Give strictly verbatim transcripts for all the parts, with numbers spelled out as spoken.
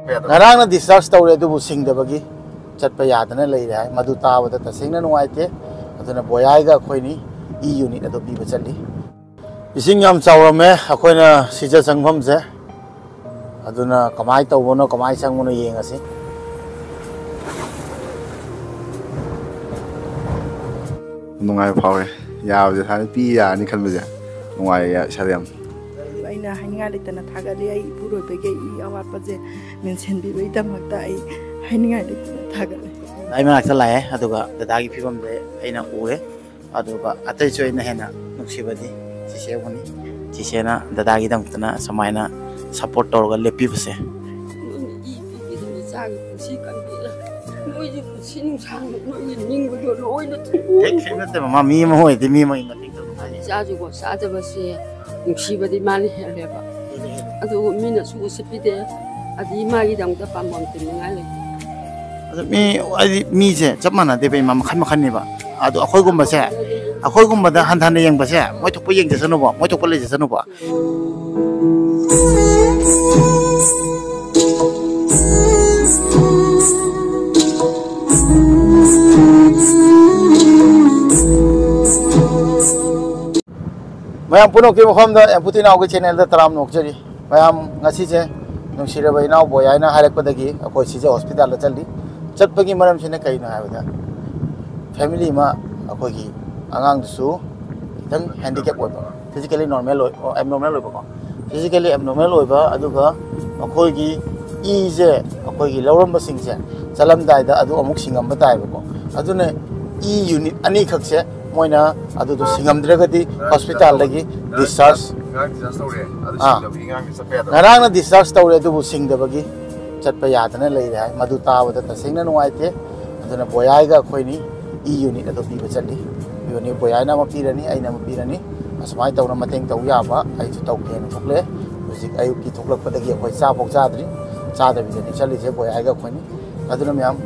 ꯉꯔꯥꯡꯅ discharge ꯇꯧꯔꯦ, ꯑꯗꯨꯕꯨ ꯁꯤꯡꯗꯕꯒꯤ ꯆꯠꯄ ꯌꯥꯗꯅ ꯂꯩꯔꯦ ꯍꯥꯏ꯫ ꯃꯗꯨ ꯇꯥꯕꯗ ꯇꯁꯦꯡꯅ ꯅꯨꯡꯉꯥꯏꯇꯦ꯫ ꯑꯗꯨꯅ ꯕꯣꯌꯥꯏꯒ ꯑꯩꯈꯣꯏꯅꯤ E unit ꯑꯗꯨ ꯄꯤꯕ ꯆꯠꯂꯤ꯫ ꯏꯁꯤꯡ ꯌꯥꯝ ꯆꯥꯎꯔꯝꯃꯦ ꯑꯩꯈꯣꯏꯅ ꯁꯤꯖ ꯆꯪꯐꯝꯁꯦ꯫ ꯑꯗꯨꯅ ꯀꯃꯥꯏꯅ ꯇꯧꯕꯅꯣ, ꯀꯃꯥꯏꯅ ꯆꯪꯕꯅꯣ ꯌꯦꯡꯉꯁꯤ꯫ ꯅꯨꯡꯉꯥꯏꯕ ꯐꯥꯎꯔꯦ꯫ ꯌꯥꯕꯁꯦ ꯁꯨꯃꯥꯏꯅ ꯄꯤ ꯌꯥꯔꯅꯤ ꯈꯟꯕꯁꯦ ꯅꯨꯡꯉꯥꯏꯌꯦ ꯏꯁꯥꯗ ꯌꯥꯝ꯫ ꯑꯩꯅ ꯍꯥꯏꯅꯤꯡꯉꯥꯏ ꯂꯩꯇꯅ ꯊꯥꯒꯠꯂꯤ꯫ ꯑꯩ ꯏꯄꯨꯔꯣꯏꯕꯒꯤ ꯑꯩ ꯏ ꯑꯋꯥꯠꯄꯁꯦ ꯃꯦꯟꯁꯤꯟꯕꯤꯕꯒꯤꯗꯃꯛꯇ ꯑꯩ ꯍꯥꯏꯅꯤꯡꯉꯥꯏ ꯂꯩꯇꯅ ꯊꯥꯒꯠꯂꯤ꯫ ꯑꯩ ꯃꯅꯥꯛꯇ ꯂꯥꯛꯑꯦ, ꯑꯗꯨꯒ ꯗꯗꯥꯒꯤ ꯐꯤꯕꯝꯁꯦ ꯑꯩꯅ ꯎꯔꯦ꯫ ꯑꯗꯨꯒ ꯑꯇꯩꯁꯨ ꯑꯩꯅ ꯍꯦꯟꯅ ꯅꯨꯡꯁꯤꯕꯗꯤ ꯆꯤꯆꯦꯕꯨꯅꯤ꯫ ꯆꯤꯆꯦꯅ ꯗꯗꯥꯒꯤꯗꯃꯛꯇꯅ ꯁꯨꯃꯥꯏꯅ support ꯇꯧꯔꯒ ꯂꯦꯞꯄꯤꯕꯁꯦ꯫ ꯅꯣꯏꯅ ꯏ ꯄꯤꯕꯤꯗꯨꯅ ꯏꯆꯥꯒꯤ ꯄꯨꯟꯁꯤ ꯀꯟꯕꯤꯔꯦ꯫ ꯅꯣꯏꯒꯤ ꯄꯨꯟꯁꯤ ꯅꯨꯡꯁꯥꯡꯅ ꯅꯣꯏꯒꯤ ꯅꯤꯡꯕꯗꯣ ꯂꯣꯏꯅ ꯊꯨꯡꯉꯣꯏ꯫ ꯍꯦꯛ ꯈꯦꯠꯅꯗꯦ ꯃꯃꯥ, ꯃꯤ ꯑꯃ ꯑꯣꯏꯔꯗꯤ ꯃꯤ ꯑꯃꯒꯤ ꯃꯇꯦꯡ ꯇꯧꯕ ꯍꯥꯏꯁꯦ꯫ ꯏꯆꯥꯁꯤꯀꯣ ꯆꯥꯗꯕꯁꯦ ꯅꯨꯡꯁꯤꯕꯗꯤ ꯃꯥꯅ ꯍꯦꯜꯂꯦꯕ꯫ ꯑꯗꯨꯕꯨ ꯃꯤꯅꯁꯨ ꯎꯁꯤꯠꯄꯤꯗꯦ꯫ ꯑꯗꯒꯤ ꯃꯥꯒꯤꯗꯃꯛꯇ ꯄꯥꯝꯕꯣꯝ ꯇꯤꯟꯅꯤꯡꯉꯥꯏ ꯂꯩ꯫ ꯑꯗꯨ ꯃꯤ, ꯍꯥꯏꯗꯤ ꯃꯤꯁꯦ ꯆꯞ ꯃꯥꯟꯅꯗꯦꯕ, ꯏꯃꯥ, ꯃꯈꯜ ꯃꯈꯜꯅꯦꯕ꯫ ꯑꯗꯣ ꯑꯩꯈꯣꯏꯒꯨꯝꯕꯁꯦ, ꯑꯩꯈꯣꯏꯒꯨꯝꯕꯗ ꯍꯟꯊꯅ ꯌꯦꯡꯕꯁꯦ, ꯃꯣꯏ ꯊꯣꯛꯄ ꯌꯦꯡꯖꯁꯅꯨꯕ, ꯃꯣꯏ ꯊꯣꯛꯄ ꯂꯩꯖꯁꯅꯨꯕ꯫ ꯃꯌꯥꯝ ꯄꯨꯝꯅꯃꯛꯀꯤ ꯃꯐꯝꯗ ꯑꯦꯝꯄꯨꯇꯤ ꯏꯅꯥꯎꯒꯤ channelꯗ ꯇꯔꯥꯝꯅ ꯑꯣꯛꯆꯔꯤ꯫ ꯃꯌꯥꯝ, ꯉꯁꯤꯁꯦ ꯅꯨꯡꯁꯤꯔꯕ ꯏꯅꯥꯎ ꯕꯣꯌꯥꯏꯅ ꯍꯥꯏꯔꯛꯄꯗꯒꯤ ꯑꯩꯈꯣꯏ ꯁꯤꯖ hospitalꯗ ꯆꯠꯂꯤ꯫ ꯆꯠꯄꯒꯤ ꯃꯔꯝꯁꯤꯅ ꯀꯩꯅꯣ ꯍꯥꯏꯕꯗ, family ꯑꯃ, ꯑꯩꯈꯣꯏꯒꯤ ꯑꯉꯥꯡꯗꯨꯁꯨ ꯈꯤꯇꯪ handicap ꯑꯣꯏꯕ, physically normal ꯑꯣꯏ-, abnormal ꯑꯣꯏꯕꯀꯣ, physically abnormal ꯑꯣꯏꯕ, ꯑꯗꯨꯒ ꯃꯈꯣꯏꯒꯤ ꯏꯁꯦ, ꯑꯩꯈꯣꯏꯒꯤ ꯂꯧꯔꯝꯕꯁꯤꯡꯁꯦ ꯆꯠꯂꯝꯗꯥꯏꯗ ꯑꯗꯨ ꯑꯃꯨꯛ ꯁꯤꯡꯉꯝꯕ ꯇꯥꯏꯕꯀꯣ꯫ ꯑꯗꯨꯅ E unit ꯑꯅꯤꯈꯛꯁꯦ ꯃꯣꯏꯅ ꯑꯗꯨꯗꯣ ꯁꯤꯡꯉꯝꯗ꯭ꯔꯒꯗꯤ hospitalꯗꯒꯤ discharge, ꯑꯥ, ꯉꯔꯥꯡꯅ discharge ꯇꯧꯔꯦ, ꯑꯗꯨꯕꯨ ꯁꯤꯡꯗꯕꯒꯤ ꯆꯠꯄ ꯌꯥꯗꯅ ꯂꯩꯔꯦ ꯍꯥꯏ꯫ ꯃꯗꯨ ꯇꯥꯕꯗ ꯇꯁꯦꯡꯅ ꯅꯨꯡꯉꯥꯏꯇꯦ꯫ ꯑꯗꯨꯅ ꯕꯣꯌꯥꯏꯒ ꯑꯩꯈꯣꯏꯅꯤ E unit ꯑꯗꯨ ꯄꯤꯕ ꯆꯠꯂꯤ꯫ E unit ꯕꯣꯌꯥꯏꯅ ꯑꯃ ꯄꯤꯔꯅꯤ, ꯑꯩꯅ ꯑꯃ ꯄꯤꯔꯅꯤ꯫ ꯑꯁꯨꯃꯥꯏꯅ ꯇꯧꯅ ꯃꯇꯦꯡ ꯇꯧ ꯌꯥꯕ ꯑꯩꯁꯨ ꯇꯧꯒꯦꯅ ꯊꯣꯛꯂꯛꯑꯦ꯫ ꯍꯧꯖꯤꯛ ꯑꯌꯨꯛꯀꯤ ꯊꯣꯛꯂꯛꯄꯗꯒꯤ ꯑꯩꯈꯣꯏ ꯆꯥꯐꯥꯎ ꯆꯥꯗ꯭ꯔꯤ, ꯆꯥꯗꯕꯤꯗꯅꯤ ꯆꯠꯂꯤꯁꯦ ꯕꯣꯌꯥꯏꯒ ꯑꯩꯈꯣꯏꯅꯤ꯫ ꯑꯗꯨꯅ ꯃꯌꯥꯝ,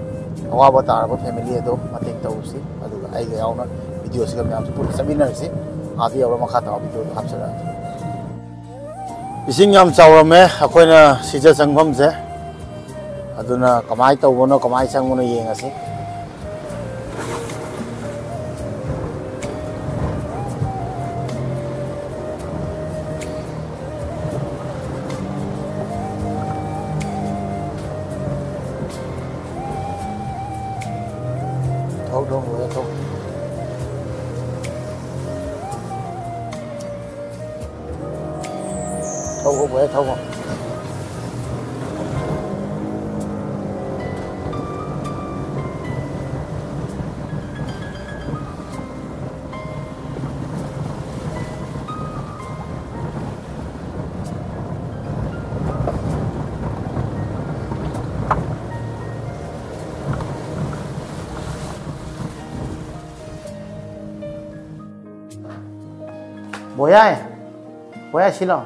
ꯑꯋꯥꯕ ꯇꯥꯔꯕ family ꯑꯗꯣ ꯃꯇꯦꯡ ꯇꯧꯔꯨꯁꯤ, ꯑꯗꯨꯒ ꯑꯩꯒ ꯌꯥꯎꯅ videoꯁꯤꯒ ꯃꯌꯥꯝꯁꯨ ꯄꯨꯟꯅ ꯆꯠꯃꯤꯟꯅꯔꯁꯤ꯫ ꯑꯥꯗ ꯌꯧꯔ ꯃꯈꯥ ꯇꯥꯕ videoꯗꯣ ꯍꯥꯞꯆꯔꯛꯑꯒꯦ꯫ ꯏꯁꯤꯡ ꯌꯥꯝ ꯆꯥꯎꯔꯝꯃꯦ ꯑꯩꯈꯣꯏꯅ ꯁꯤꯖ ꯆꯪꯐꯝꯁꯦ꯫ ꯑꯗꯨꯅ ꯀꯃꯥꯏꯅ ꯇꯧꯕꯅꯣ, ꯀꯃꯥꯏꯅ ꯆꯪꯕꯅꯣ ꯌꯦꯡꯉꯁꯤ꯫ ꯊꯧ, ꯊꯧ, ꯊꯧ꯫ ꯊꯧꯈꯣ, ꯕꯣꯏ, ꯊꯧꯈꯣ꯫ ꯕꯣꯌꯥꯏ, ꯕꯣꯌꯥꯏ, ꯁꯤ ꯂꯥꯎ꯫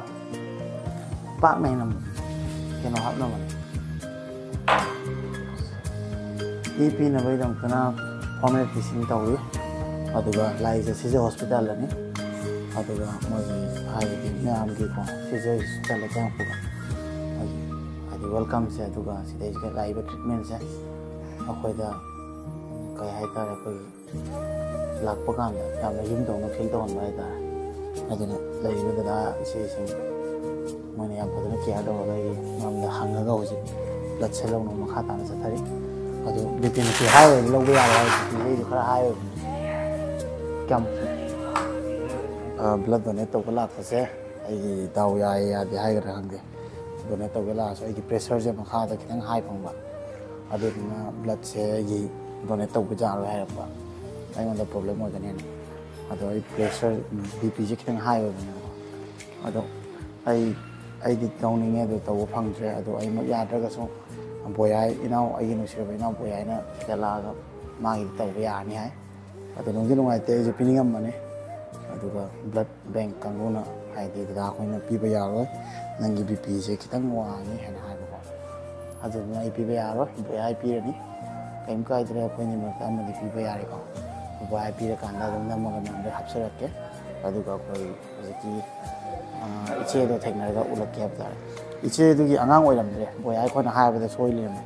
ꯄꯥꯛꯅ ꯍꯦꯟꯅ ꯀꯩꯅꯣ ꯍꯥꯞꯅꯕꯅꯦ꯫ ꯏ ꯄꯤꯅꯕꯒꯤꯗꯃꯛꯇꯅ ꯐꯣꯔꯃꯦꯂꯤꯇꯤꯁꯤꯡ ꯇꯧꯔꯤ꯫ ꯑꯗꯨꯒ ꯂꯥꯛꯏꯁꯦ ꯁꯤꯁꯦ ꯍꯣꯁꯄꯤꯇꯥꯜꯗꯅꯤ꯫ ꯑꯗꯨꯒ ꯃꯣꯏꯒꯤ ꯍꯥꯏꯕꯗꯤ ꯃꯌꯥꯝꯒꯤꯀꯣ, ꯁꯤꯁꯦ ꯍꯣꯁꯄꯤꯇꯥꯜꯗ ꯆꯪꯉꯛꯄꯗ ꯃꯣꯏꯒꯤ ꯍꯥꯏꯗꯤ ꯋꯦꯜꯀꯝꯁꯦ, ꯑꯗꯨꯒ ꯁꯤꯗꯩꯁꯤꯗ ꯂꯥꯛꯏꯕ ꯇ꯭ꯔꯤꯠꯃꯦꯟꯁꯦ ꯑꯩꯈꯣꯏꯗ ꯀꯩ ꯍꯥꯏꯇꯥꯔꯦ, ꯑꯩꯈꯣꯏꯒꯤ ꯂꯥꯛꯄ ꯀꯥꯟꯗ ꯌꯥꯝꯅ ꯌꯨꯝꯗꯧꯅ ꯐꯤꯜ ꯇꯧꯍꯟꯕ ꯍꯥꯏꯇꯥꯔꯦ꯫ ꯑꯗꯨꯅ ꯂꯩꯔꯤꯕ ꯗꯗꯥ ꯏꯆꯦꯁꯤꯡ ꯃꯣꯏꯅ ꯌꯥꯝ ꯐꯖꯅ ꯀꯦꯌꯔ ꯇꯧꯔꯒ ꯑꯩꯒꯤ ꯃꯔꯝꯗ ꯍꯪꯉꯒ ꯍꯧꯖꯤꯛ ꯕ꯭ꯂꯗꯁꯦ ꯂꯧꯅꯕ ꯃꯈꯥ ꯇꯥꯅ ꯆꯠꯊꯔꯤ꯫ ꯑꯗꯨ ꯕꯤ ꯄꯤ ꯅꯨꯡ ꯄꯤ ꯍꯥꯏ ꯑꯣꯏꯔꯗꯤ ꯂꯧꯕ ꯌꯥꯔꯣꯏ ꯍꯥꯏ, ꯕꯤ ꯄꯤ ꯑꯩꯗꯣ ꯈꯔ ꯍꯥꯏ ꯑꯣꯏꯕꯅꯤ꯫ ꯀꯌꯥꯝ ꯕ꯭ꯂꯗ ꯗꯣꯅꯦꯠ ꯇꯧꯕ ꯂꯥꯛꯄꯁꯦ ꯑꯩꯒꯤ ꯗꯥꯎ ꯌꯥꯏ ꯌꯥꯗꯦ ꯍꯥꯏꯒꯗ꯭ꯔꯥ ꯈꯪꯗꯦ꯫ ꯗꯣꯅꯦꯠ ꯇꯧꯒꯦ ꯂꯥꯛꯑꯁꯨ ꯑꯩꯒꯤ ꯄ꯭ꯔꯦꯁꯔꯁꯦ ꯃꯈꯥꯗ ꯈꯤꯇꯪ ꯍꯥꯏ ꯐꯪꯕ, ꯑꯗꯨꯗꯨꯅ ꯕ꯭ꯂꯗꯁꯦ ꯑꯩꯒꯤ ꯗꯣꯅꯦꯠ ꯇꯧꯕ ꯌꯥꯔꯣꯏ ꯍꯥꯏꯔꯛꯄ꯫ ꯑꯩꯉꯣꯟꯗ ꯄ꯭ꯔꯣꯕ꯭ꯂꯦꯝ ꯑꯣꯏꯒꯅꯦꯅ꯫ ꯑꯗꯣ ꯑꯩ ꯄ꯭ꯔꯦꯁꯔ, ꯕꯤ ꯄꯤꯁꯦ ꯈꯤꯇꯪ ꯍꯥꯏ ꯑꯣꯏꯕꯅꯦꯕꯀꯣ꯫ ꯑꯗꯣ ꯑꯩ, ꯑꯩꯗꯤ ꯇꯧꯅꯤꯡꯉꯦ, ꯑꯗꯨ ꯇꯧꯕ ꯐꯪꯗ꯭ꯔꯦ꯫ ꯑꯗꯣ ꯑꯩꯃꯛ ꯌꯥꯗ꯭ꯔꯒꯁꯨ ꯕꯣꯌꯥꯏ ꯏꯅꯥꯎ, ꯑꯩꯒꯤ ꯅꯨꯡꯁꯤꯔꯕ ꯏꯅꯥꯎ ꯕꯣꯌꯥꯏꯅ ꯁꯤꯗ ꯂꯥꯛꯑꯒ ꯃꯥꯒꯤꯗꯤ ꯇꯧꯕ ꯌꯥꯔꯅꯤ ꯍꯥꯏ꯫ ꯑꯗꯣ ꯅꯨꯡꯗꯤ ꯅꯨꯡꯉꯥꯏꯇꯦ, ꯑꯩꯁꯨ ꯄꯤꯅꯤꯡꯉꯝꯕꯅꯤ꯫ ꯑꯗꯨꯒ ꯕ꯭ꯂꯗ ꯕꯦꯡꯛ ꯀꯥꯡꯕꯨꯅ, ꯍꯥꯏꯗꯤ, "ꯗꯗꯥ, ꯑꯩꯈꯣꯏꯅ ꯄꯤꯕ ꯌꯥꯔꯣꯏ, ꯅꯪꯒꯤ ꯕꯤ ꯄꯤꯁꯦ ꯈꯤꯇꯪ ꯋꯥꯡꯉꯤ" ꯍꯥꯏꯅ ꯍꯥꯏꯕꯀꯣ꯫ ꯑꯗꯨꯗꯨꯅ ꯑꯩ ꯄꯤꯕ ꯌꯥꯔꯣꯏ, ꯕꯣꯌꯥꯏ ꯄꯤꯔꯅꯤ꯫ ꯀꯩꯝ ꯀꯥꯏꯗ꯭ꯔꯦ, ꯑꯩꯈꯣꯏꯅꯤ ꯃꯔꯛꯇ ꯑꯃꯗꯤ ꯄꯤꯕ ꯌꯥꯔꯦꯀꯣ꯫ ꯕꯣꯌꯥꯏ ꯄꯤꯔꯀꯥꯟꯗ ꯑꯗꯨꯝ ꯅꯝꯃꯒ ꯃꯌꯥꯝꯗ ꯍꯥꯞꯆꯔꯛꯀꯦ꯫ ꯑꯗꯨꯒ ꯑꯩꯈꯣꯏ ꯍꯧꯖꯤꯛꯀꯤ, ꯑ, ꯏꯆꯦꯗꯣ ꯊꯦꯡꯅꯔꯒ ꯎꯠꯂꯛꯀꯦ ꯍꯥꯏꯕ ꯇꯥꯔꯦ꯫ ꯏꯆꯦꯗꯨꯒꯤ ꯑꯉꯥꯡ ꯑꯣꯏꯔꯝꯗ꯭ꯔꯦ, ꯕꯣꯌꯥ ꯑꯩꯈꯣꯏꯅ ꯍꯥꯏꯕꯗ ꯁꯣꯏ ꯂꯩꯔꯝꯃꯦ꯫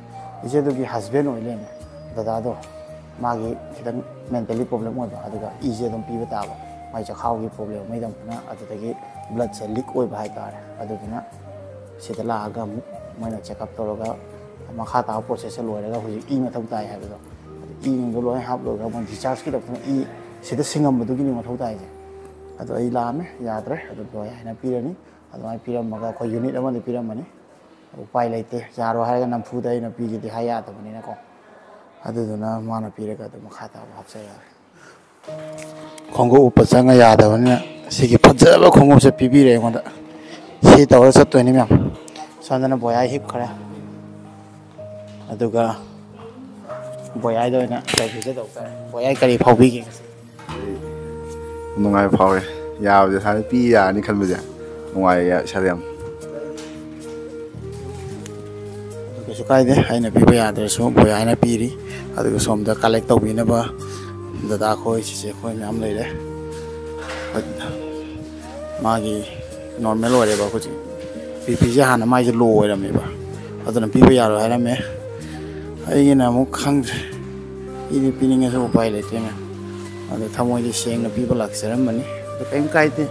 ꯏꯆꯦꯗꯨꯒꯤ ꯍꯁꯕꯦꯟ ꯑꯣꯏ ꯂꯩꯔꯝꯃꯦ꯫ ꯗꯗꯥꯗꯣ ꯃꯥꯒꯤ ꯈꯤꯇꯪ ꯃꯦꯟꯇꯦꯜꯂꯤ ꯄ꯭ꯔꯣꯕ꯭ꯂꯦꯝ ꯑꯣꯏꯕ, ꯑꯗꯨꯒ ꯏꯁꯦ ꯑꯗꯨꯝ ꯄꯤꯕ ꯇꯥꯕ, ꯃꯥꯏ ꯆꯈꯥꯎꯒꯤ ꯄ꯭ꯔꯣꯕ꯭ꯂꯦꯝ ꯑꯃ ꯂꯩꯔꯝꯗꯅ꯫ ꯑꯗꯨꯗꯒꯤ ꯕ꯭ꯂꯗꯁꯦ ꯂꯤꯛ ꯑꯣꯏꯕ ꯍꯥꯏꯇꯥꯔꯦ꯫ ꯑꯗꯨꯗꯨꯅ ꯁꯤꯗ ꯂꯥꯛꯑꯒ ꯑꯃꯨꯛ ꯃꯣꯏꯅ ꯆꯦꯛꯑꯞ ꯇꯧꯔꯒ ꯃꯈꯥ ꯇꯥꯕ ꯄ꯭ꯔꯣꯁꯦꯁꯁꯦ ꯂꯣꯏꯔꯒ ꯍꯧꯖꯤꯛ ꯏ ꯃꯊꯧ ꯇꯥꯏ ꯍꯥꯏꯕꯗꯣ, ꯑꯗꯨ ꯏ ꯅꯨꯡꯗꯣ ꯂꯣꯏ ꯍꯥꯞ ꯂꯣꯏꯔꯒ ꯃꯣꯏ ꯗꯤꯁꯆꯥꯔꯖꯀꯤꯗꯃꯛꯇꯅ ꯏ ꯁꯤꯗ ꯁꯤꯡꯉꯝꯕꯗꯨꯒꯤꯅꯤ ꯃꯊꯧ ꯇꯥꯏꯁꯦ꯫ ꯑꯗꯣ ꯑꯩ ꯂꯥꯛꯑꯝꯃꯦ, ꯌꯥꯗ꯭ꯔꯦ꯫ ꯑꯗꯨ ꯕꯣꯌꯥ ꯍꯥꯏꯅ ꯄꯤꯔꯅꯤ꯫ ꯑꯗꯨꯃꯥꯏꯅ ꯄꯤꯔꯝꯃꯒ ꯑꯩꯈꯣꯏ ꯌꯨꯅꯤꯠ ꯑꯃꯗꯤ ꯄꯤꯔꯝꯃꯅꯤ꯫ ꯎꯄꯥꯏ ꯂꯩꯇꯦ, ꯌꯥꯔꯣꯏ ꯍꯥꯏꯔꯒ ꯅꯝꯐꯨꯗ ꯑꯩꯅ ꯄꯤꯒꯦꯗꯤ ꯍꯥꯏ ꯌꯥꯗꯕꯅꯤꯅꯀꯣ꯫ ꯑꯗꯨꯗꯨꯅ ꯃꯥꯅ ꯄꯤꯔꯒ ꯑꯗꯨꯝ ꯃꯈꯥ ꯇꯥꯕ ꯍꯥꯞꯆ ꯌꯥꯔꯦ꯫ ꯈꯣꯡꯎꯞ ꯎꯞꯄ ꯆꯪꯉ ꯌꯥꯗꯕꯅꯤꯅ ꯁꯤꯒꯤ ꯐꯖꯕ ꯈꯣꯡꯎꯞꯁꯦ ꯄꯤꯕꯤꯔꯦ ꯑꯩꯉꯣꯟꯗ꯫ ꯁꯤ ꯇꯧꯔ ꯆꯠꯇꯣꯏꯅꯤ ꯃꯌꯥꯝ꯫ ꯁꯣꯝꯗꯅ ꯕꯣꯌꯥ ꯍꯤꯞꯈ꯭ꯔꯦ꯫ ꯑꯗꯨꯒ ꯕꯣꯌꯥꯏꯗ ꯑꯣꯏꯅ ꯇꯧꯕꯤꯒꯦ ꯇꯧꯕ ꯇꯥꯔꯦ꯫ ꯕꯣꯌꯥꯏ ꯀꯔꯤ ꯐꯥꯎꯕꯤꯒꯦ ꯉꯁꯤ? ꯅꯨꯡꯉꯥꯏꯕ ꯐꯥꯎꯔꯦ꯫ ꯌꯥꯕꯁꯦ ꯁꯨꯃꯥꯏꯅ ꯄꯤ ꯌꯥꯔꯅꯤ ꯈꯟꯕꯁꯦ ꯅꯨꯡꯉꯥꯏꯌꯦ ꯏꯁꯥꯗ ꯌꯥꯝ꯫ ꯑꯗꯨ ꯀꯩꯁꯨ ꯀꯥꯏꯗꯦ, ꯑꯩꯅ ꯄꯤꯕ ꯌꯥꯗ꯭ꯔꯁꯨ ꯕꯣꯌꯥꯏꯅ ꯄꯤꯔꯤ꯫ ꯑꯗꯨꯒ ꯁꯣꯝꯗ ꯀꯂꯦꯛ ꯇꯧꯕꯤꯅꯕ ꯗꯗꯥ ꯈꯣꯏ, ꯆꯤꯆꯦ ꯈꯣꯏ ꯃꯌꯥꯝ ꯂꯩꯔꯦ꯫ ꯍꯣꯏ, ꯃꯥꯒꯤ ꯅꯣꯔꯃꯦꯜ ꯑꯣꯏꯔꯦꯕ ꯍꯧꯖꯤꯛ꯫ ꯕꯤ ꯄꯤꯁꯦ ꯍꯥꯟꯅ ꯃꯥꯏꯁꯦ ꯂꯣ ꯑꯣꯏꯔꯝꯃꯦꯕ, ꯑꯗꯨꯅ ꯄꯤꯕ ꯌꯥꯔꯣꯏ ꯍꯥꯏꯔꯝꯃꯦ꯫ ꯑꯩꯒꯤꯅ ꯑꯃꯨꯛ ꯈꯪꯗ꯭ꯔꯦ, ꯄꯤꯗꯤ ꯄꯤꯅꯤꯡꯉꯁꯨ ꯎꯄꯥꯏ ꯂꯩꯇꯦ ꯃꯌꯥꯝ꯫ ꯑꯗꯣ ꯊꯃꯣꯏꯗꯤ ꯁꯦꯡꯅ ꯄꯤꯕ ꯂꯥꯛꯆꯔꯝꯕꯅꯤ, ꯑꯗꯣ ꯀꯔꯤꯝ ꯀꯥꯏꯗꯦ,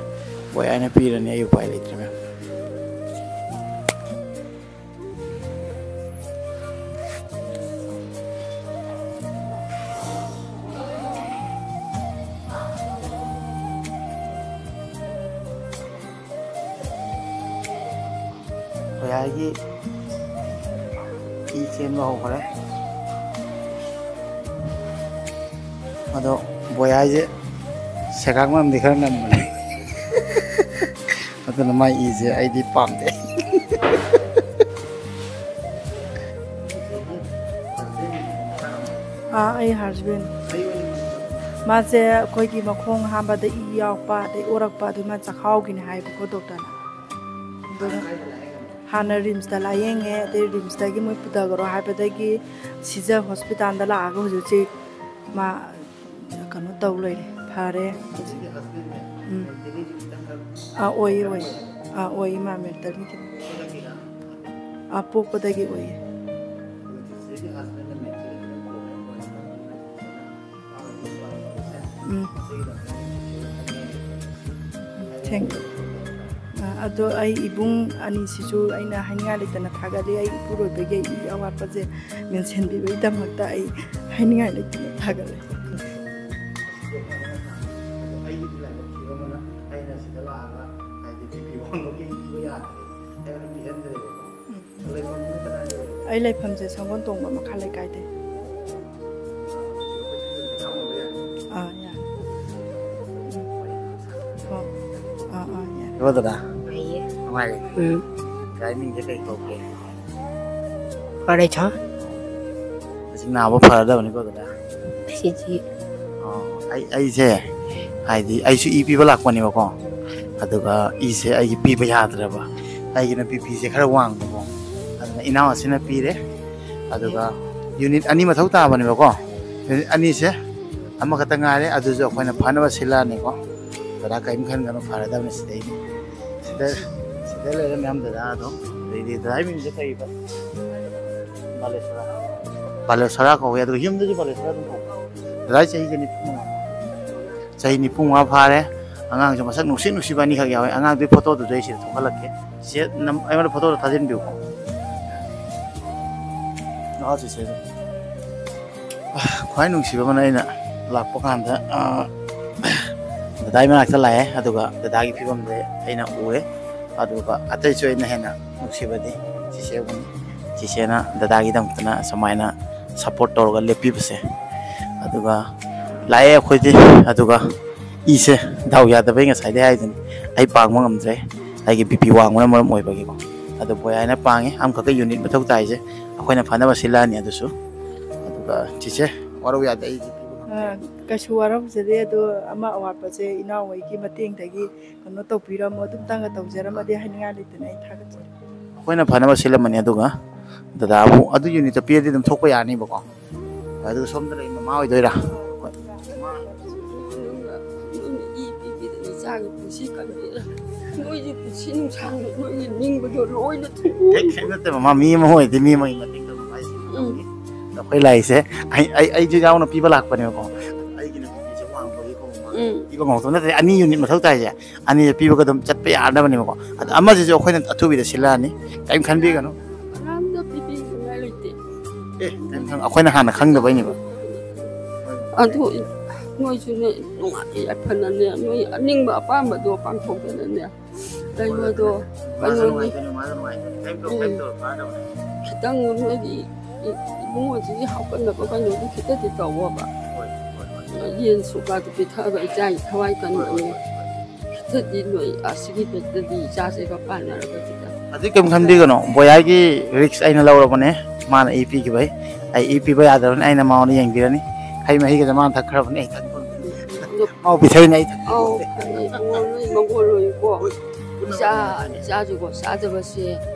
ꯕꯣꯌꯥꯏꯅ ꯄꯤꯔꯅꯤ, ꯑꯩ ꯎꯄꯥꯏ ꯂꯩꯇ꯭ꯔꯦ ꯃꯌꯥꯝ꯫ ꯕꯣꯌꯥꯏꯒꯤ ꯏ ꯆꯦꯟꯕ ꯍꯧꯈ꯭ꯔꯦ꯫ ꯑꯗꯣ ꯕꯣꯌꯥꯏꯁꯦ ꯁꯦꯒꯥꯛ ꯃꯅꯝꯗꯤ ꯈꯔ ꯅꯝꯕꯅꯦ꯫ ꯑꯗꯨꯅ ꯃꯥꯏ ꯏꯁꯦ ꯑꯩꯗꯤ ꯄꯥꯝꯗꯦ꯫ ꯑꯥ, ꯑꯩ ꯍꯁꯕꯦꯟ꯫ ꯃꯥꯁꯦ ꯑꯩꯈꯣꯏꯒꯤ ꯃꯈꯣꯡ ꯍꯥꯝꯕꯗ ꯏ ꯌꯥꯎꯔꯛꯄ, ꯑꯗꯩ ꯑꯣꯔꯛꯄ, ꯑꯗꯨ ꯃꯥ ꯆꯈꯥꯎꯒꯤꯅꯦ ꯍꯥꯏꯕꯀꯣ ꯗꯣꯛꯇꯔꯅ꯫ ꯑꯗꯨꯅ ꯍꯥꯟꯅ ꯔꯤꯝꯁꯇ ꯂꯥꯏꯌꯦꯡꯉꯦ, ꯑꯗꯩ ꯔꯤꯝꯁꯇꯒꯤ ꯃꯣꯏ ꯄꯨꯊꯈꯔꯣ ꯍꯥꯏꯕꯗꯒꯤ ꯁꯤꯖ ꯍꯣꯁꯄꯤꯇꯥꯜꯗ ꯂꯥꯛꯑꯒ ꯍꯧꯖꯤꯛ ꯍꯧꯖꯤꯛ ꯃꯥ ꯀꯩꯅꯣ ꯇꯧ ꯂꯩꯔꯦ, ꯐꯔꯦ꯫ ꯎꯝ꯫ ꯑꯥ, ꯑꯣꯏ, ꯑꯣꯏ꯫ ꯑꯥ, ꯑꯣꯏ, ꯃꯥ ꯃꯦꯟꯇꯦꯜꯂꯤ ꯈꯤꯇꯪ ꯑꯥ, ꯄꯣꯛꯄꯗꯒꯤ ꯑꯣꯏꯌꯦ꯫ ꯎꯝ꯫ Thank you꯫ ꯑꯥ, ꯑꯗꯣ ꯑꯩ ꯏꯕꯨꯡ ꯑꯅꯤꯁꯤꯁꯨ ꯑꯩꯅ ꯍꯥꯏꯅꯤꯡꯉꯥꯏ ꯂꯩꯇꯅ ꯊꯥꯒꯠꯂꯤ꯫ ꯑꯩ ꯏꯄꯨꯔꯣꯏꯕꯒꯤ ꯑꯩ ꯑꯋꯥꯠꯄꯁꯦ ꯃꯦꯟꯁꯤꯟꯕꯤꯕꯒꯤꯗꯃꯛꯇ ꯑꯩ ꯍꯥꯏꯅꯤꯡꯉꯥꯏ ꯂꯩꯇꯅ ꯊꯥꯒꯠꯂꯤ꯫ ꯑꯩꯒꯤꯗꯤ ꯂꯥꯏꯕꯛ ꯊꯤꯕ ꯑꯃꯅ ꯑꯩꯅ ꯁꯤꯗ ꯂꯥꯛꯑꯒ ꯍꯥꯏꯗꯤ ꯕꯤ ꯄꯤ ꯋꯥꯡꯕꯒꯤ ꯄꯤꯕ ꯌꯥꯗ꯭ꯔꯦ꯫ ꯑꯩꯅ ꯄꯤꯍꯟꯗ꯭ꯔꯦꯕꯀꯣ꯫ ꯎꯝ꯫ ꯂꯩꯐꯝꯗꯨꯅ ꯀꯗꯥꯏꯗ ꯑꯣꯏꯒꯦ? ꯑꯩ ꯂꯩꯐꯝꯁꯦ ꯁꯪꯒꯣꯜ ꯇꯣꯡꯕ ꯃꯈꯥ ꯂꯩꯀꯥꯏꯗꯩ꯫ ꯑꯥ, ꯌꯥꯅꯤ꯫ ꯍꯣ꯫ ꯑꯥ, ꯑꯥ, ꯌꯥꯅꯤ꯫ ꯍꯜꯂꯣ, ꯗꯗꯥ꯫ ꯂꯩꯌꯦ꯫ ꯅꯨꯡꯉꯥꯏꯔꯤ? ꯎꯝ꯫ ꯗꯗꯥ, ꯏꯃꯤꯡꯁꯦ ꯀꯩ ꯀꯧꯒꯦ? ꯄꯥꯔꯩꯊꯣꯏ꯫ ꯍꯧꯖꯤꯛ ꯅꯥꯕ ꯐꯔꯗꯕꯅꯤꯀꯣ, ꯗꯗꯥ꯫ ꯁꯤꯁꯤ꯫ ꯑꯣ, ꯑꯩ, ꯑꯩꯁꯦ, ꯍꯥꯏꯗꯤ, ꯑꯩꯁꯨ ꯏ ꯄꯤꯕ ꯂꯥꯛꯄꯅꯦꯕꯀꯣ꯫ ꯑꯗꯨꯒ ꯏꯁꯦ ꯑꯩꯒꯤ ꯄꯤꯕ ꯌꯥꯗ꯭ꯔꯕ꯫ ꯑꯩꯒꯤꯅ ꯕꯤ ꯄꯤꯁꯦ ꯈꯔ ꯋꯥꯡꯕꯀꯣ꯫ ꯑꯗꯨꯅ ꯏꯅꯥꯎ ꯑꯁꯤꯅ ꯄꯤꯔꯦ꯫ ꯑꯗꯨꯒ ꯌꯨꯅꯤꯠ ꯑꯅꯤ ꯃꯊꯧ ꯇꯥꯕꯅꯦꯕꯀꯣ꯫ ꯌꯨꯅꯤꯠ ꯑꯅꯤꯁꯦ ꯑꯃꯈꯛꯇ ꯉꯥꯏꯔꯦ, ꯑꯗꯨꯁꯨ ꯑꯩꯈꯣꯏꯅ ꯐꯅꯕ ꯁꯤꯜꯂꯛꯑꯅꯤꯀꯣ꯫ ꯗꯗꯥ ꯀꯔꯤꯝ ꯈꯟꯒꯅꯨ, ꯐꯔꯗꯕꯅꯤ ꯁꯤꯗꯩꯗꯤ꯫ ꯁꯤꯗ, ꯁꯤꯗ ꯂꯩꯔꯦ ꯃꯌꯥꯝ ꯗꯗꯥ ꯑꯗꯨꯝ꯫ ꯑꯗꯩꯗꯤ ꯗꯗꯥ ꯃꯤꯡꯁꯦ ꯀꯩꯕ? ꯕꯥꯂꯦꯁꯣꯔ꯫ ꯕꯥꯂꯦꯁꯣꯔ ꯀꯧꯋꯦ, ꯑꯗꯨꯒ ꯌꯨꯝꯗꯁꯨ ꯕꯥꯂꯦꯁꯣꯔ ꯑꯗꯨꯝ ꯀꯧꯕ꯫ ꯗꯗꯥ ꯆꯍꯤꯁꯦ ꯅꯤꯐꯨ ꯃꯉꯥ꯫ ꯆꯍꯤ ꯅꯤꯐꯨ ꯃꯉꯥ ꯐꯥꯔꯦ꯫ ꯑꯉꯥꯡꯁꯨ ꯃꯁꯛ ꯅꯨꯡꯁꯤ ꯅꯨꯡꯁꯤꯕ ꯑꯅꯤꯈꯛ ꯌꯥꯎꯋꯦ꯫ ꯑꯉꯥꯡꯗꯨꯒꯤ ꯐꯣꯇꯣꯗꯨꯁꯨ ꯑꯩ ꯁꯤꯗ ꯊꯣꯛꯍꯜꯂꯛꯀꯦ꯫ ꯆꯤꯆꯦ, ꯅꯝ-, ꯑꯩꯉꯣꯟꯗ ꯐꯣꯇꯣꯗꯣ ꯊꯥꯖꯤꯟꯕꯤꯌꯨꯀꯣ꯫ ꯂꯥꯛꯑꯣ, ꯆꯤꯆꯦ꯫ ꯑꯥ, ꯈ꯭ꯋꯥꯏ ꯅꯨꯡꯁꯤꯕ ꯑꯃꯅ, ꯑꯩꯅ ꯂꯥꯛꯄ ꯀꯥꯟꯗ, ꯑꯥ, ꯗꯗꯥꯒꯤ ꯃꯅꯥꯛꯇ ꯂꯥꯛꯑꯦ, ꯑꯗꯨꯒ ꯗꯗꯥꯒꯤ ꯐꯤꯕꯝꯁꯦ ꯑꯩꯅ ꯎꯔꯦ꯫ ꯑꯗꯨꯒ ꯑꯇꯩꯁꯨ ꯑꯩꯅ ꯍꯦꯟꯅ ꯅꯨꯡꯁꯤꯕꯗꯤ ꯆꯤꯆꯦꯕꯨꯅꯤ꯫ ꯆꯤꯆꯦꯅ ꯗꯗꯥꯒꯤꯗꯃꯛꯇꯅ ꯁꯨꯃꯥꯏꯅ ꯁꯞꯄꯣꯔꯠ ꯇꯧꯔꯒ ꯂꯦꯞꯄꯤꯕꯁꯦ꯫ ꯑꯗꯨꯒ ꯂꯥꯛꯑꯦ ꯑꯩꯈꯣꯏꯗꯤ꯫ ꯑꯗꯨꯒ ꯏꯁꯦ ꯗꯥꯎ ꯌꯥꯗꯕꯩ ꯉꯁꯥꯏꯗꯩ ꯍꯥꯏꯗꯨꯅꯤ, ꯑꯩ ꯄꯥꯡꯕ ꯉꯝꯗ꯭ꯔꯦ, ꯑꯩꯒꯤ ꯕꯤ ꯄꯤ ꯋꯥꯡꯕꯅ ꯃꯔꯝ ꯑꯣꯏꯕꯒꯤꯀꯣ꯫ ꯑꯗꯣ ꯕꯣꯌꯥꯏꯅ ꯄꯥꯡꯉꯦ꯫ ꯑꯃꯈꯛꯀ ꯌꯨꯅꯤꯠ ꯃꯊꯧ ꯇꯥꯏꯁꯦ ꯑꯩꯈꯣꯏꯅ ꯐꯅꯕ ꯁꯤꯜꯂꯛꯑꯅꯤ꯫ ꯑꯗꯨꯁꯨ, ꯑꯗꯨꯒ ꯆꯤꯆꯦ, ꯋꯥꯔꯧ ꯌꯥꯗꯦ, ꯑꯩ ꯕꯤ ꯄꯤ ꯋꯥꯡꯕ꯫ ꯑ, ꯀꯩꯁꯨ ꯋꯥꯔꯧꯖꯗꯦ꯫ ꯑꯗꯣ ꯑꯃ ꯑꯋꯥꯠꯄꯁꯦ ꯏꯅꯥꯎꯍꯣꯏꯒꯤ ꯃꯇꯦꯡꯗꯒꯤ ꯀꯩꯅꯣ ꯇꯧꯕꯤꯔꯝꯃꯣ, ꯑꯗꯨꯝꯇꯪꯒ ꯇꯧꯖꯔꯝꯃꯗꯤ ꯍꯥꯏꯅꯤꯡꯉꯥꯏ ꯂꯩꯇꯅ ꯑꯩ ꯊꯥꯒꯠꯆꯔꯤ꯫ ꯑꯩꯈꯣꯏꯅ ꯐꯅꯕ ꯁꯤꯜꯂꯝꯃꯅꯤ꯫ ꯑꯗꯨꯒ ꯗꯗꯥꯕꯨ ꯑꯗꯨ ꯌꯨꯅꯤꯠꯇ ꯄꯤꯔꯗꯤ ꯑꯗꯨꯝ ꯊꯣꯛꯄ ꯌꯥꯔꯅꯤꯕꯀꯣ꯫ ꯑꯗꯨꯒ ꯁꯣꯝꯗ ꯂꯩ ꯃꯃꯥ ꯑꯣꯏꯗꯣꯏꯔꯥ? ꯍꯣꯏ꯫ ꯏ ꯄꯤꯕꯤꯗꯅ ꯏꯆꯥꯒꯤ ꯄꯨꯟꯁꯤ ꯀꯟꯕꯤꯔꯝꯃꯤ꯫ ꯅꯣꯏꯒꯤ ꯄꯨꯟꯁꯤ ꯅꯨꯡꯁꯥꯡꯅ ꯅꯣꯏꯒꯤ ꯅꯤꯡꯕꯗꯣ ꯂꯣꯏꯅ ꯊꯨꯡꯉꯣꯏ꯫ ꯍꯦꯛ ꯍꯦꯛ ꯅꯠꯇꯦ ꯃꯃꯥ, ꯃꯤ ꯑꯃ ꯑꯣꯏꯔꯗꯤ ꯃꯤ ꯑꯃꯒꯤ ꯃꯇꯦꯡ ꯇꯧꯅꯕ ꯍꯥꯏꯁꯦ꯫ ꯎꯝ꯫ ꯑꯩꯈꯣꯏ ꯂꯥꯏꯁꯦ ꯑꯩ ꯑꯩ ꯑꯩꯁꯨ ꯌꯥꯎꯅ ꯄꯤꯕ ꯂꯥꯛꯄꯅꯦꯕꯀꯣ꯫ ꯑꯩꯒꯤꯅ ꯕꯤꯄꯤꯁꯦ ꯋꯥꯡꯕꯒꯤꯀꯣ ꯃꯃꯥ꯫ ꯎꯝ꯫ ꯄꯤꯕ ꯉꯝꯃꯛꯇꯕ ꯅꯠꯇ꯭ꯔꯗꯤ ꯑꯅꯤ ꯌꯨꯅꯤꯠ ꯃꯊꯧ ꯇꯥꯏꯁꯦ꯫ ꯑꯅꯤꯁꯦ ꯄꯤꯕꯒ ꯑꯗꯨꯝ ꯆꯠꯄ ꯌꯥꯔꯗꯕꯅꯦꯕꯀꯣ꯫ ꯑꯗꯣ ꯑꯃꯁꯤꯁꯨ ꯑꯩꯈꯣꯏꯅ ꯑꯊꯨꯕꯤꯗ ꯁꯤꯜꯂꯛꯑꯅꯤ꯫ ꯀꯔꯤꯝ ꯈꯟꯕꯤꯒꯅꯨ꯫ ꯀꯅꯥꯝꯇ ꯄꯤꯕꯤꯅꯤꯡꯉꯥꯏ ꯂꯩꯇꯦ꯫ ꯑꯦ ꯀꯔꯤꯝ ꯈꯟ- ꯑꯩꯈꯣꯏꯅ ꯍꯥꯟꯅ ꯈꯪꯗꯕꯩꯅꯦꯕ꯫ ꯑꯗꯨ ꯅꯣꯏꯁꯨꯅꯦ ꯅꯨꯡꯉꯥꯏ ꯌꯥꯏꯐꯅꯅꯦ ꯅꯣꯏ ꯑꯅꯤꯡꯕ ꯑꯄꯥꯝꯕꯗꯣ ꯄꯥꯡꯊꯣꯛꯇꯅꯅꯦ ꯂꯩꯕꯗꯣ ꯃꯥꯁꯨ ꯀꯩꯅꯣꯅꯤ꯫ ꯅꯨꯡꯉꯥꯏꯗꯣꯏꯅꯦ, ꯃꯥꯁꯨ ꯅꯨꯡꯉꯥꯏꯗꯣꯏꯅꯦ꯫ ꯀꯩꯝ ꯇꯧ- ꯀꯩꯝ ꯎꯝ꯫ ꯇꯧꯔꯣꯏ, ꯐꯥꯗꯕꯅꯦ꯫ ꯈꯤꯇꯪ ꯅꯣꯏꯒꯤ ꯏꯕꯨꯡꯉꯣꯁꯤꯒꯤ ꯍꯥꯞꯀꯠꯅꯕ ꯀꯩꯅꯣꯗꯤ ꯈꯤꯇꯗꯤ ꯇꯧꯋꯣꯕ꯫ ꯍꯣꯏ, ꯍꯣꯏ, ꯍꯣꯏ꯫ ꯌꯦꯟ ꯁꯨꯀꯥꯗꯨ ꯄꯤꯊꯛꯑꯒ ꯏꯆꯥꯒꯤ ꯊꯋꯥꯏ ꯍꯣꯏ, ꯍꯣꯏ, ꯀꯟꯕꯅꯦ꯫ ꯍꯣꯏ, ꯍꯣꯏ꯫ ꯈꯤꯇꯗꯤ ꯅꯣꯏ ꯑꯁꯤꯒꯤ ꯈꯛꯇꯗꯤ ꯏꯆꯥꯁꯤꯒ ꯄꯥꯟꯅꯔꯒ ꯈꯤꯇꯪ꯫ ꯑꯗꯨ ꯀꯩꯝ ꯈꯟꯕꯤꯒꯅꯣ, ꯕꯣꯌꯥꯒꯤ ꯔꯤꯛꯁ ꯑꯩꯅ ꯂꯧꯔꯕꯅꯦ꯫ ꯃꯥꯅ ꯏ ꯄꯤꯈꯤꯕꯩ꯫ ꯑꯩ ꯏ ꯄꯤꯕ ꯌꯥꯗ꯭ꯔꯕꯅꯤ, ꯑꯩꯅ ꯃꯉꯣꯟꯗ ꯌꯦꯡꯕꯤꯔꯅꯤ꯫ ꯍꯩ ꯃꯍꯤꯒꯁꯦ ꯃꯥꯅ ꯊꯛꯈ꯭ꯔꯕꯅꯦ, ꯑꯩ ꯊꯛꯄ ꯉꯝꯗꯦ꯫ ꯑꯗꯣ ꯃꯥ ꯄꯤꯊꯛꯏꯅꯦ, ꯑꯩ ꯊꯛꯄ ꯑꯧ, ꯉꯝꯗꯦ꯫ ꯐꯩꯌꯦ ꯏꯕꯨꯡꯉꯣ, ꯅꯣꯏ ꯃꯒꯣꯜꯂꯣꯏꯀꯣ꯫ ꯍꯣꯏ, ꯄꯨꯟꯅ ꯏꯆꯥ, ꯇꯧꯃꯤꯟꯅꯔꯅꯤ꯫ ꯏꯆꯥꯁꯤꯀꯣ, ꯆꯥꯗꯕꯁꯦ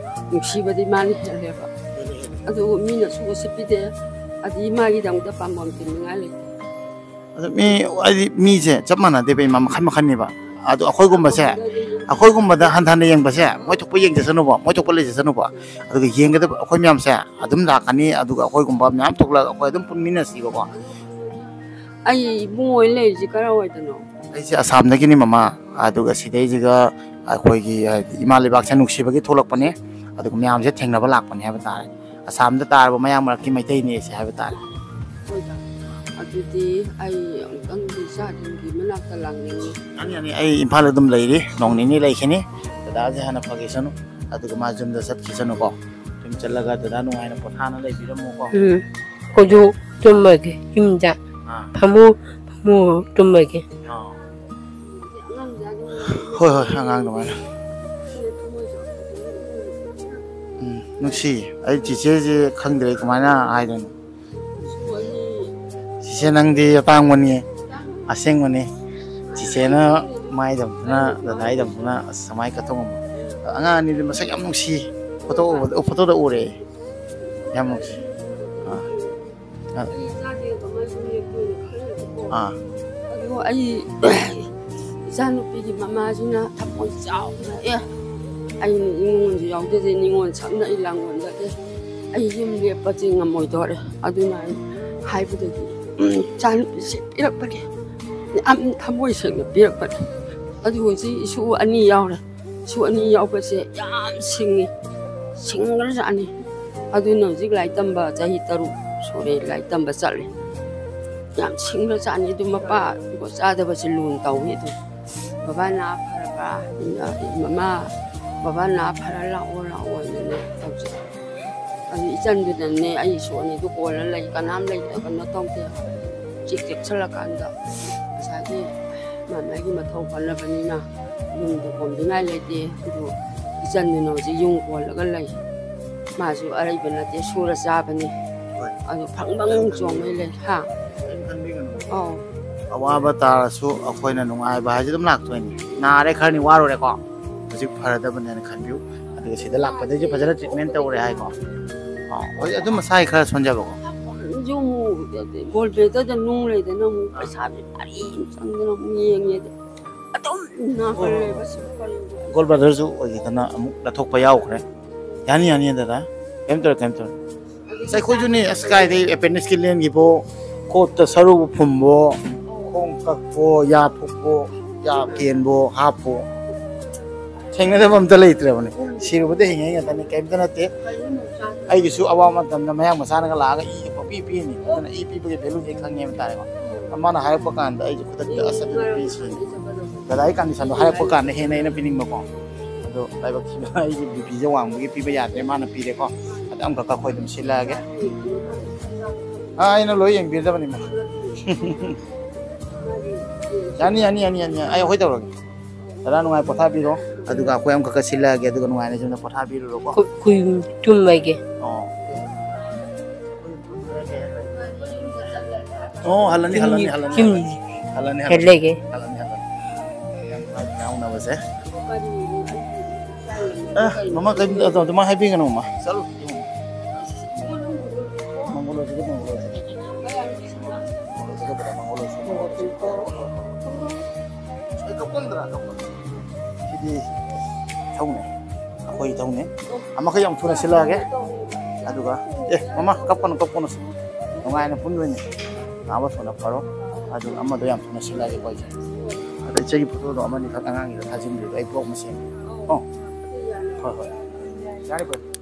ꯅꯨꯡꯁꯤꯕꯗꯤ ꯃꯥꯅ ꯍꯦꯜꯂꯦꯕ꯫ ꯍꯦꯜꯂꯦ, ꯍꯦꯜꯂꯦ꯫ ꯑꯗꯨꯕꯨ ꯃꯤꯅꯁꯨ ꯎꯁꯤꯠꯄꯤꯗꯦ꯫ ꯑꯗꯒꯤ ꯃꯥꯒꯤꯗꯃꯛꯇ ꯄꯥꯝꯕꯣꯝ ꯊꯤꯟꯅꯤꯡꯉꯥꯏ ꯂꯩꯇꯦ꯫ ꯑꯗꯣ ꯃꯤ, ꯍꯥꯏꯗꯤ ꯃꯤꯁꯦ ꯆꯞ ꯃꯥꯟꯅꯗꯦꯕ, ꯏꯃꯥ, ꯃꯈꯜ ꯃꯈꯜꯅꯦꯕ꯫ ꯑꯗꯣ ꯑꯩꯈꯣꯏꯒꯨꯝꯕꯁꯦ, ꯑꯩꯈꯣꯏꯒꯨꯝꯕꯗ ꯍꯟꯊꯅ ꯌꯦꯡꯕꯁꯦ, ꯃꯣꯏ ꯊꯣꯛꯄ ꯌꯦꯡꯖꯁꯅꯨꯕ, ꯃꯣꯏ ꯊꯣꯛꯄ ꯂꯩꯖꯁꯅꯨꯕ꯫ ꯑꯗꯨꯒ ꯌꯦꯡꯒꯗꯕ ꯑꯩꯈꯣꯏ ꯃꯌꯥꯝꯁꯦ ꯑꯗꯨꯝ ꯂꯥꯛꯀꯅꯤ, ꯑꯗꯨꯒ ꯑꯩꯈꯣꯏꯒꯨꯝꯕ ꯃꯌꯥꯝ ꯊꯣꯛꯂꯛꯑꯒ ꯑꯩꯈꯣꯏ ꯑꯗꯨꯝ ꯄꯨꯟꯃꯤꯟꯅꯁꯤꯕꯀꯣ꯫ ꯑꯩ ꯏꯕꯨꯡꯉꯣ ꯍꯣꯏ ꯂꯩꯔꯤꯁꯦ ꯀꯔꯥꯏꯋꯥꯏꯗꯅꯣ? ꯑꯩꯁꯦ ꯑꯁꯥꯝꯗꯒꯤꯅꯤ ꯃꯃꯥ, ꯑꯗꯨꯒ ꯁꯤꯗꯩꯁꯤꯒ ꯑꯩꯈꯣꯏꯒꯤ ꯍꯥꯏꯗꯤ ꯏꯃꯥ ꯂꯩꯕꯥꯛꯁꯦ ꯅꯨꯡꯁꯤꯕꯒꯤ ꯊꯣꯛꯂꯛꯄꯅꯦ, ꯑꯗꯨꯒ ꯃꯌꯥꯝꯁꯦ ꯊꯦꯡꯅꯕ ꯂꯥꯛꯄꯅꯦ ꯍꯥꯏꯕ ꯇꯥꯔꯦ꯫ ꯑꯁꯥꯝꯗ ꯇꯥꯔꯕ ꯃꯌꯥꯡ ꯃꯔꯛꯀꯤ ꯃꯩꯇꯩꯅꯦ ꯑꯩꯁꯦ ꯍꯥꯏꯕ ꯇꯥꯔꯦ꯫ ꯍꯣꯏꯗ꯫ ꯑꯗꯨꯗꯤ ꯑꯩ ꯑꯃꯨꯛꯇꯪꯗꯤ ꯏꯆꯥꯁꯤꯡꯒꯤ ꯃꯅꯥꯛꯇ ꯂꯥꯛꯅꯤꯡꯉꯤ꯫ ꯌꯥꯅꯤ, ꯌꯥꯅꯤ, ꯑꯩ ꯏꯝꯐꯥꯜꯗ ꯑꯗꯨꯝ ꯂꯩꯔꯤ, ꯅꯣꯡ ꯅꯤꯅꯤ ꯂꯩꯈꯤꯅꯤ꯫ ꯗꯗꯥꯁꯦ ꯍꯥꯟꯅ ꯐꯈꯤꯁꯅꯨ, ꯑꯗꯨꯒ ꯃꯥ ꯌꯨꯝꯗ ꯆꯠꯈꯤꯁꯅꯨꯀꯣ꯫ ꯌꯨꯝ ꯆꯠꯂꯒ ꯗꯗꯥ ꯅꯨꯡꯉꯥꯏꯅ ꯄꯣꯊꯥꯅ ꯂꯩꯕꯤꯔꯝꯃꯣꯀꯣ꯫ ꯎꯝ꯫ ꯑꯩꯈꯣꯏꯁꯨ ꯇꯨꯝꯃꯒꯦ ꯌꯨꯝꯗ꯫ ꯑꯥ꯫ ꯐꯃꯨ, ꯐꯃꯨ ꯇꯨꯝꯃꯒꯦ꯫ ꯑꯥ꯫ ꯍꯣꯏ, ꯍꯣꯏ, ꯑꯉꯥꯡ ꯑꯗꯨꯃꯥꯏꯅ꯫ ꯎꯝ, ꯅꯨꯡꯁꯤ꯫ ꯑꯩ ꯆꯤꯆꯦꯁꯦ ꯈꯪꯗ꯭ꯔꯦ ꯀꯃꯥꯏꯅ ꯍꯥꯏꯗꯣꯏꯅꯣ꯫ ꯆꯤꯆꯦ ꯅꯪꯗꯤ ꯑꯇꯥꯡꯕꯅꯤ, ꯑꯁꯦꯡꯕꯅꯤ꯫ ꯆꯤꯆꯦꯅ ꯃꯥꯏꯗꯝꯗꯨꯅ, ꯗꯗꯥꯏꯗꯝꯗꯨꯅ ꯑꯁ ꯁꯃꯥꯏ ꯀꯠꯊꯣꯛꯑꯝꯕ꯫ ꯑꯉꯥꯡ ꯑꯅꯤꯗꯤ ꯃꯁꯛ ꯌꯥꯝ ꯅꯨꯡꯁꯤ꯫ ꯐꯣꯇꯣ ꯎꯕꯗ, ꯐꯣꯇꯣꯗ ꯎꯔꯦ꯫ ꯌꯥꯝ ꯅꯨꯡꯁꯤ꯫ ꯑꯥ꯫ ꯑꯥ꯫ ꯑꯩ ꯆꯥꯗꯦ ꯀꯃꯥꯏꯅ ꯇꯧꯅꯤ? ꯑꯥ꯫ ꯑꯗꯣ ꯑꯩ ꯏꯆꯥꯅꯨꯄꯤꯒꯤ ꯃꯃꯥꯁꯤꯅ ꯊꯃꯣꯏ ꯆꯥꯎꯅ, "ꯑꯦ, ꯑꯩ ꯅꯤꯉꯣꯜꯁꯨ ꯌꯥꯎꯖꯗꯦ, ꯅꯤꯉꯣꯜ ꯁꯛꯅ ꯑꯩ ꯂꯥꯡꯒꯣꯜꯗ, ꯑꯦ, ꯑꯩ ꯌꯨꯝ ꯂꯦꯞꯄꯁꯦ ꯉꯝꯃꯣꯏꯗꯧꯔꯦ"꯫ ꯑꯗꯨꯅ ꯑꯩ ꯍꯥꯏꯕꯗꯒꯤ, ꯎꯝ, ꯏꯆꯥꯅꯨꯄꯤꯁꯦ ꯄꯤꯔꯛꯄꯅꯦ꯫ ꯌꯥꯝ ꯊꯃꯣꯏ ꯁꯦꯡꯅ ꯄꯤꯔꯛꯄꯅꯦ꯫ ꯑꯗꯨ ꯍꯧꯖꯤꯛ ꯏꯁꯨ ꯑꯅꯤ ꯌꯥꯎꯔꯦ꯫ ꯏꯁꯨ ꯑꯅꯤ ꯌꯥꯎꯕꯁꯦ ꯌꯥꯝ ꯁꯤꯡꯉꯤ, ꯁꯤꯡꯈ꯭ꯔꯖꯥꯠꯅꯤ꯫ ꯑꯗꯨꯅ ꯍꯧꯖꯤꯛ ꯂꯥꯏꯔꯤꯛ ꯇꯝꯕ ꯆꯍꯤ ꯇꯔꯨꯛ ꯁꯨꯔꯦ, ꯂꯥꯏꯔꯤꯛ ꯇꯝꯕ ꯆꯠꯂꯦ꯫ ꯌꯥꯝ ꯁꯤꯡꯈ꯭ꯔꯖꯥꯠꯅꯤ꯫ ꯑꯗꯨ ꯃꯄꯥ ꯖꯨꯒꯣꯠ ꯆꯥꯗꯕꯁꯦ ꯂꯨꯅ ꯇꯧꯏ꯫ ꯑꯗꯨ ꯕꯕꯥ ꯅꯥ ꯐꯔꯕ? ꯃꯃꯥ, ꯕꯕꯥ ꯅꯥ ꯐꯔ ꯂꯥꯛꯑꯣ, ꯂꯥꯛꯑꯣ ꯍꯥꯏꯅꯅꯦ ꯇꯧꯖꯩ꯫ ꯑꯗꯨ ꯏꯆꯟꯗꯨꯗꯅꯦ, ꯑꯩ ꯏꯁꯨ ꯑꯅꯤꯗꯨ ꯀꯣꯜꯂ ꯂꯩ, ꯀꯅꯥꯝ ꯂꯩꯇ, ꯀꯩꯅꯣ ꯇꯧꯗꯦ꯫ ꯆꯤꯛ ꯆꯤꯛꯁꯜꯂꯀꯥꯟꯗ ꯉꯁꯥꯏꯒꯤ ꯃꯥ ꯃꯥꯒꯤ ꯃꯊꯧ ꯈꯜꯂꯕꯅꯤꯅ ꯌꯨꯝꯗ ꯀꯣꯝꯅꯤꯡꯉꯥꯏ ꯂꯩꯇꯦ꯫ ꯑꯗꯨ ꯏꯆꯟꯗꯨꯅ ꯍꯧꯖꯤꯛ ꯌꯨꯝ ꯀꯣꯜꯂꯒ ꯂꯩ꯫ ꯃꯥꯁꯨ ꯑꯔꯩꯕ ꯅꯠꯇꯦ, ꯁꯨꯔ ꯆꯥꯕꯅꯤ꯫ ꯍꯣꯏ꯫ ꯑꯗꯨ ꯐꯪ ꯐꯪ ꯆꯣꯡꯉꯩ ꯂꯩ꯫ ꯍꯥ? ꯀꯔꯤꯝ ꯈꯟꯕꯤꯒꯅꯨ꯫ ꯑꯧ꯫ ꯑꯋꯥꯕ ꯇꯥꯔꯁꯨ ꯑꯩꯈꯣꯏꯅ ꯅꯨꯡꯉꯥꯏꯕ ꯍꯥꯏꯁꯦ ꯑꯗꯨꯝ ꯂꯥꯛꯇꯣꯏꯅꯤ꯫ ꯅꯥꯔꯦ, ꯈꯔꯅꯤ ꯋꯥꯔꯨꯔꯦꯀꯣ, ꯍꯧꯖꯤꯛ ꯐꯔꯗꯕꯅꯦꯅ ꯈꯟꯕꯤꯌꯨ꯫ ꯑꯗꯨꯒ ꯁꯤꯗ ꯂꯥꯛꯄꯗꯩꯁꯨ ꯐꯖꯅ ꯇ꯭ꯔꯤꯠꯃꯦꯟ ꯇꯧꯔꯦ ꯍꯥꯏꯀꯣ꯫ ꯑꯣ, ꯍꯧꯖꯤꯛ ꯑꯗꯨꯝ ꯃꯁꯥꯒꯤ ꯈꯔ ꯁꯣꯟꯖꯕꯀꯣ꯫ ꯁꯨꯝ ꯒꯣꯜ ꯕ꯭ꯂꯦꯗꯔꯗ ꯅꯨꯡ ꯂꯩꯗꯅ ꯑꯃꯨꯛ ꯄꯩꯁꯥꯁꯦ ꯄꯔꯤ ꯑꯃ ꯆꯪꯗꯅ ꯑꯃꯨꯛ ꯌꯦꯡꯉꯦ꯫ ꯑꯗꯨꯝ ꯅꯥꯒꯜꯂꯦꯕ ꯁꯤ ꯀꯔꯤꯅꯣ? ꯒꯣꯜ ꯕ꯭ꯂꯦꯗꯔꯁꯨ ꯑꯣꯏꯈꯤꯗꯅ ꯑꯃꯨꯛ ꯂꯧꯊꯣꯛꯄ ꯌꯥꯎꯈ꯭ꯔꯦ꯫ ꯌꯥꯅꯤ, ꯌꯥꯅꯤ, ꯗꯗꯥ꯫ ꯀꯩꯝ ꯇꯧꯔꯣꯏ, ꯀꯩꯝ ꯇꯧꯔꯣꯏ꯫ ꯑꯁ, ꯑꯩꯈꯣꯏꯁꯨꯅꯦ, ꯑꯁ, ꯀꯥꯏꯗꯩ ꯑꯦꯄꯦꯟꯗꯤꯛꯁꯀꯤ ꯂꯦꯟꯈꯤꯕꯣ, ꯈꯣꯠꯇ ꯁꯔꯨ ꯐꯨꯝꯕꯣ, ꯈꯣꯡ ꯀꯛꯄꯣ, ꯌꯥ ꯐꯨꯛꯄꯣ, ꯌꯥ ꯀꯦꯟꯕꯣ, ꯍꯥꯞꯄꯣ꯫ ꯊꯦꯡꯅꯗꯕ ꯑꯝꯇ ꯂꯩꯇ꯭ꯔꯕꯅꯦ꯫ ꯁꯤꯔꯨꯕꯗ ꯍꯤꯡꯉꯤ ꯉꯥꯛꯇꯅꯤ, ꯀꯩꯝꯇ ꯅꯠꯇꯦ꯫ ꯑꯩꯒꯤꯁꯨ ꯑꯋꯥꯕ ꯃꯇꯝꯗ ꯃꯌꯥꯡ ꯃꯆꯥꯅꯒ ꯂꯥꯛꯑꯒ ꯏ ꯄꯪꯄꯤ ꯄꯤꯅꯤ꯫ ꯑꯗꯨꯅ ꯏ ꯄꯤꯕꯒꯤ ꯚꯦꯂꯨꯁꯦ ꯈꯪꯉꯦ ꯍꯥꯏꯕ ꯇꯥꯔꯦꯀꯣ꯫ ꯃꯥꯅ ꯍꯥꯏꯔꯛꯄ ꯀꯥꯟꯗ ꯑꯩꯁꯨ ꯈꯨꯗꯛꯇ ꯑꯁ ꯑꯗꯨꯗꯤ ꯄꯤꯁꯤ꯫ ꯗꯗꯥꯒꯤ ꯀꯟꯗꯤꯁꯟꯗꯣ ꯍꯥꯏꯔꯛꯄ ꯀꯥꯟꯗ ꯍꯦꯟꯅ ꯑꯩꯅ ꯄꯤꯅꯤꯡꯕꯀꯣ꯫ ꯑꯗꯣ ꯂꯥꯏꯕꯛ ꯊꯤꯕ ꯑꯩꯒꯤ ꯕꯤ ꯄꯤꯁꯦ ꯋꯥꯡꯕꯒꯤ ꯄꯤꯕ ꯌꯥꯗ꯭ꯔꯦ, ꯃꯥꯅ ꯄꯤꯔꯦꯀꯣ꯫ ꯑꯗ ꯑꯃꯈꯛ ꯑꯩꯈꯣꯏ ꯑꯗꯨꯝ ꯁꯤꯜꯂꯛꯑꯒꯦ꯫ ꯑꯥ, ꯑꯩꯅ ꯂꯣꯏ ꯌꯦꯡꯕꯤꯔꯗꯕꯅꯤꯅ꯫ ꯌꯥꯅꯤ, ꯌꯥꯅꯤ, ꯌꯥꯅꯤ, ꯌꯥꯅꯤ, ꯌꯥꯅꯤ꯫ ꯑꯩ ꯑꯩꯈꯣꯏ ꯇꯧꯔꯒꯦ꯫ ꯗꯗꯥ ꯅꯨꯡꯉꯥꯏ ꯄꯣꯊꯥꯕꯤꯔꯣ꯫ ꯑꯗꯨꯒ ꯑꯩꯈꯣꯏ ꯑꯃꯈꯛꯀ ꯁꯤꯜꯂꯛꯑꯒꯦ, ꯑꯗꯨꯒ ꯅꯨꯡꯉꯥꯏꯅ ꯌꯨꯝꯗ ꯄꯣꯊꯥꯕꯤꯔꯨꯔꯣꯀꯣ꯫ ꯈꯨ-, ꯈꯨꯏ ꯇꯨꯝꯃꯒꯦ꯫ ꯑꯣ꯫ ꯑꯣ, ꯍꯜꯂꯅꯤ, ꯍꯜꯂꯅꯤ, ꯍꯜꯂꯅꯤ, ꯌꯨꯝ ꯍꯜꯂꯅꯤ꯫ ꯍꯜꯂꯅꯤ, ꯍꯜꯂꯅꯤ꯫ ꯍꯜꯂꯒꯦ꯫ ꯍꯜꯂꯅꯤ, ꯍꯜꯂꯅꯤ꯫ ꯌꯥꯝ ꯅꯨꯡꯉꯥꯏ ꯌꯥꯎꯅꯕꯁꯦ꯫ ꯑꯦ, ꯃꯃꯥ, ꯀꯩꯝꯇ ꯑꯗꯨꯃꯥꯏꯅ ꯍꯥꯏꯕꯤꯒꯅꯨ, ꯃꯃꯥ꯫ ꯆꯠꯂꯨ꯫ ꯃꯪꯒꯣꯜ ꯂꯣꯏꯁꯤꯗ, ꯃꯪꯒꯣꯜ ꯂꯣꯏꯁꯤꯗ꯫ ꯃꯪꯒꯣꯜ ꯂꯣꯏꯁꯤꯗ, ꯃꯪꯒꯣꯜ ꯂꯣꯏꯁꯤꯗ꯫ ꯁꯤꯗꯤ ꯊꯧꯅꯦ, ꯑꯩꯈꯣꯏ ꯊꯧꯅꯦ꯫ ꯑꯃꯈꯛ ꯌꯥꯝ ꯊꯨꯅ ꯁꯤꯜꯂꯛꯑꯒꯦ꯫ ꯑꯗꯨꯒ, ꯑꯦ, ꯃꯃꯥ, ꯀꯞꯀꯅꯨ, ꯀꯞꯀꯅꯨ꯫ ꯅꯨꯡꯉꯥꯏꯅ ꯄꯨꯟꯗꯣꯏꯅꯦ꯫ ꯅꯥꯕ ꯊꯨꯅ ꯐꯔꯣ꯫ ꯑꯗꯨꯒ ꯑꯃꯗꯣ ꯌꯥꯝ ꯊꯨꯅ ꯁꯤꯜꯂꯛꯑꯒꯦꯀꯣ ꯑꯩꯁꯦ꯫ ꯑꯗꯣ ꯏꯆꯦꯒꯤ ꯐꯣꯇꯣꯗꯣ ꯑꯃꯅꯤꯈꯛ ꯑꯉꯥꯡꯒꯤꯗ ꯊꯥꯖꯤꯟꯕꯤꯔꯣ, ꯑꯩ ꯕ꯭ꯂꯣꯛ ꯑꯃ ꯁꯦꯝꯒꯦ꯫ ꯑꯣ, ꯍꯣꯏ, ꯍꯣꯏ꯫ ꯌꯥꯔꯦ, ꯐꯔꯦ꯫